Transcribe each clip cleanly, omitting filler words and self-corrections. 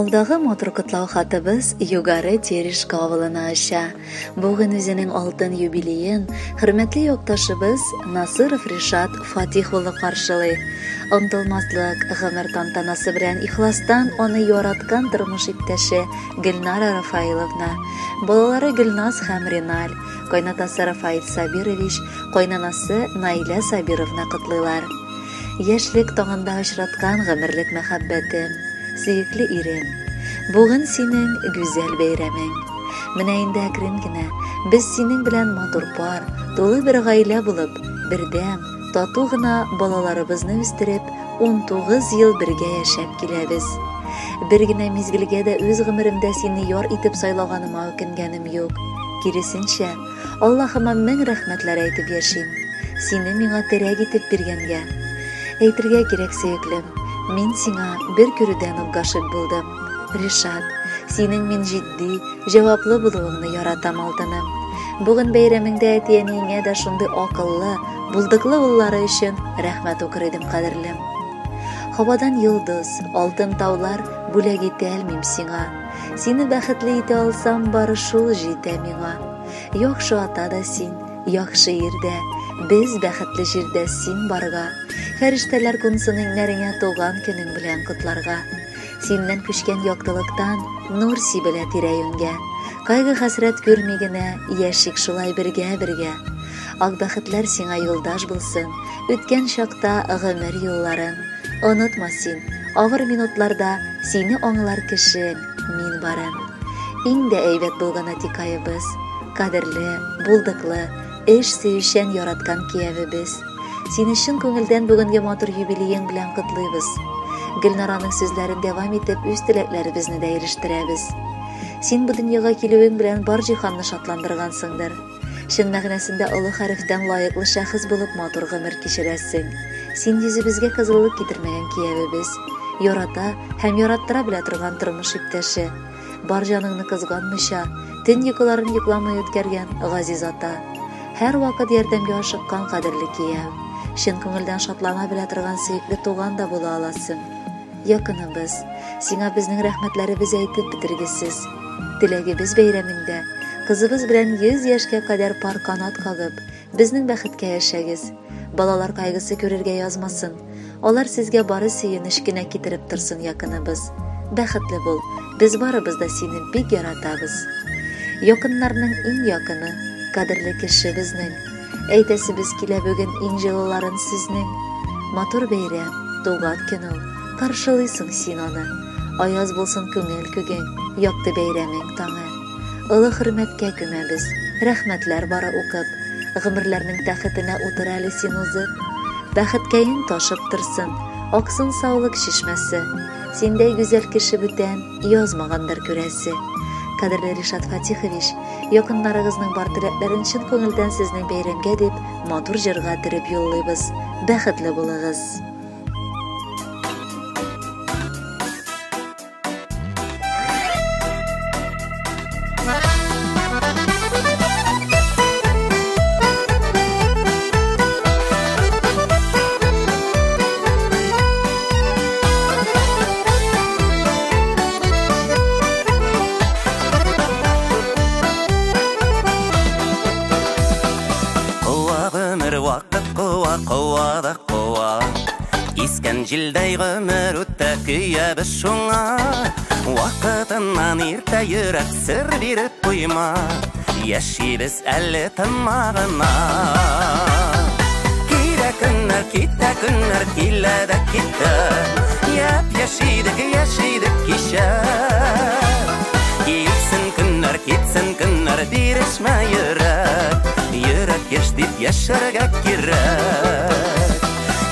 Алдагы матур котлау хатыбыз Югары Терешка авылына оча. Бүген үзенең алтын юбилеен хөрмәтле якташыбыз Насыров Ришат Фатих улы каршылый. Онтылмаслык гомер тантанасы белән ихластан аны яраткан тормыш иптәше Гөлнара Рафаиловна, балалары Гөлназ һәм Риналь, кайнатасы Рафаил Сабирович, кайнанасы Наилә Сабировна котлыйлар. Яшьлек таңында очраткан гомерлек мәхәббәтем, сөекле ирем, бүген синең гүзәл бәйрәмең. Менә инде әкрен генә без синең белән матур пар, тулы бер гаилә булып, бердәм, тату гына балаларыбызны үстереп, 19 ел бергә яшәп киләбез. Бер генә мизгелгә дә үз гомеремдә сине яр итеп сайлаганыма үкенгәнем юк. Киресенчә, Аллаһыма мең рәхмәтләр әйтеп яшим. Сине миңа терәк итеп биргәнгә. Әйтергә кирәк, сөеклем, мин сиңа бер күрүдән үк гашыйк булдым. Ришат, синең мин җитди, җаваплы булуыңны яратам, алтыным. Бүген бәйрәмеңдә әти-әниеңә дә шундый акыллы, булдыклы уллары өчен рәхмәт укыр идем, кадерлем. Һавадан йолдыз, алтын таулар бүләк итә алмыйм сиңа. Сине бәхетле итә алсам, бары шул җитә миңа. Яхшы ата да син, яхшы ир дә, без бәхетле җирдә син барга. Фәрештәләр кунсын иңнәреңә туган көнең белән котларга. Синнән күчкән яктылыктан нур сибелә тирә-юньгә. Кайгы-хәсрәт күрми генә яшик шулай бергә-бергә. Ак бәхетләр сиңа юлдаш булсын, үткән чакта гомер юлларын. Онытма син, авыр минутларда сине аңлар кешең мин барым. Иң дә әйбәт булган әтикаебыз, кадерле, булдыклы, эш сөючән яраткан киявебез. Сине чын күңелдән бүгенге матур юбилеең белән котлыйбыз. Гөлнараның сүзләрен дәвам итеп, үз теләкләребезне дә ирештерәбез. Син бу дөньяга килүең белән бар җиһанны шатландыргансыңдыр. Чын мәгънәсендә олы хәрефтән лаеклы шәхес булып матур гомер кичерәсең. Син йөзебезгә кызыллык китермәгән киявебез, ярата һәм яраттыра белә торган тормыш иптәше, бар җаныңны кызганмыйча, төн йокыларын йокламый үткәргән газиз ата, һәрвакыт ярдәмгә ашыккан кадерле кияү, чын күңелдән шатлана белә торган сөекле туган да була аласың. Якыныбыз, сиңа безнең рәхмәтләребез әйтеп бетергесез. Теләгебез бәйрәмеңдә, кызыбыз белән 100 яшькә кадәр пар канат кагып, безнең бәхеткә яшәгез. Балалар кайгысы күрергә язмасын. Алар сезгә бары сөенеч кенә китереп торсын, якыныбыз. Бәхетле бул, без барыбыз да сине бик яратабыз. Якыннарның иң якыны, кадерле кеше безнең. Әйтәсебез килә бүген иң җылыларын сезнең. Матур бәйрәм, туган көн ул, каршылыйсың син аны. Аяз булсын күңел күгең, якты бәйрәмең таңы. Олы хөрмәткә күмәбез, рәхмәтләр бары укып. Гомерләрнең тәхетенә утыр әле син узып. Бәхеткәең ташып торсын, аксын саулык чишмәсе. Синдәй гүзәл кеше бүтән язмагандыр күрәсе. Кадерле Ришат Фатихович, якыннарыгызның бар теләкләрен чын күңелдән сезнең бәйрәмгә дип матур җырга төреп юллыйбыз. Бәхетле булыгыз! Куа гомер вакыт куа, куа да куа. Искән җилдәй гомер үтә, көябез шуңа. Вакытыннан иртә йөрәк сер биреп куйма. Яшибез әле тынма гына. Килә көннәр, китә көннәр, килә дә китә. Яп-яшь идек, яшь идек кичә. Килсен көннәр, китсен көннәр, бирешмә йөрәк. Йөрәк яшь дип яшәргә кирәк.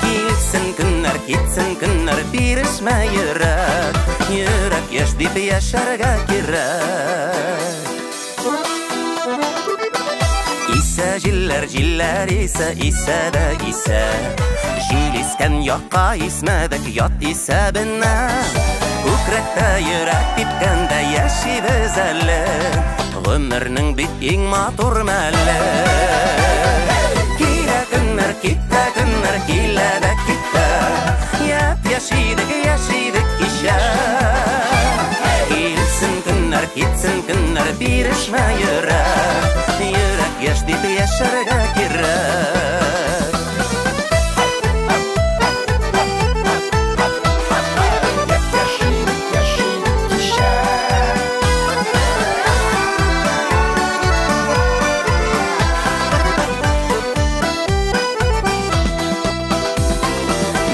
Килсен көннәр, китсен көннәр, бирешмә йөрәк. Йөрәк яшь дип яшәргә кирәк. Исә җилләр, җилләр исә, исә дә исә. Җил искән якка исмәдек ят исәбенә. Күкрәктә йөрәк типкәндә яшибез әле. Гомернең бит иң матур мәле. Килә көннәр, китә көннәр, килә дә китә. Яп-яшь идек, яшь идек кичә. яшәргә кирәк.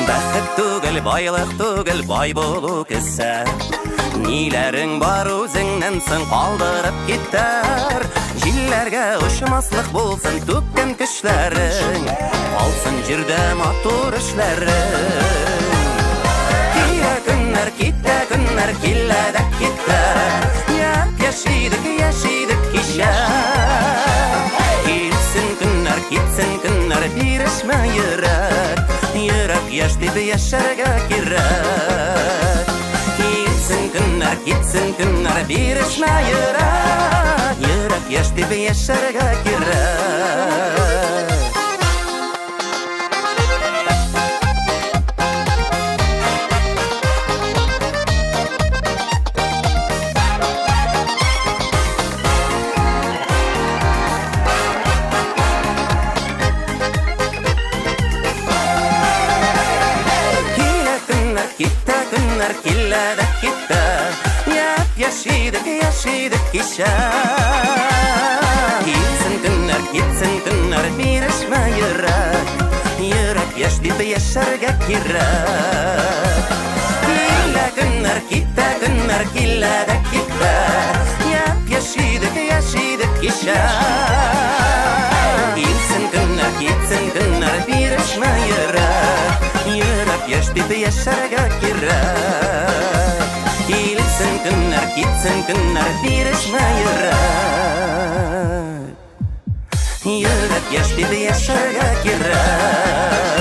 Бәхет түгел, байлык түгел, бай булу кесә. Ниләрең бар үзеңнән соң калдырып китәр. Җилләргә очмаслык булсын түккән көчләрең, калсын җирдә матур эшләрең. Килә көннәр, китә көннәр, килә дә китә. Яп-яшь идек, яшь идек кичә. Килсен көннәр, китсен көннәр, бирешмә йөрәк. Йөрәк яшь дип яшәргә кирәк. Килсен көннәр, китсен көннәр, бирешмә йөрәк. Йөрәк яшь дип яшәргә кирәк. Килә көннәр, китә көннәр, килә дә китә. Яп-яшь идек, яшь идек кичә. Килсен көннәр, китсен көннәр, бирешмә йөрәк. Йөрәк яшь дип яшәргә кирәк. Килә көннәр, китә көннәр, килә дә китә. Яп-яшь идек, яшь идек кичә. Килсен көннәр, китсен көннәр, бирешмә йөрәк. Йөрәк яшь дип яшәргә кирәк. Килсен көннәр, китсен көннәр, бирешмә йөрәк. Йөрәк яшь дип яшәргә кирәк.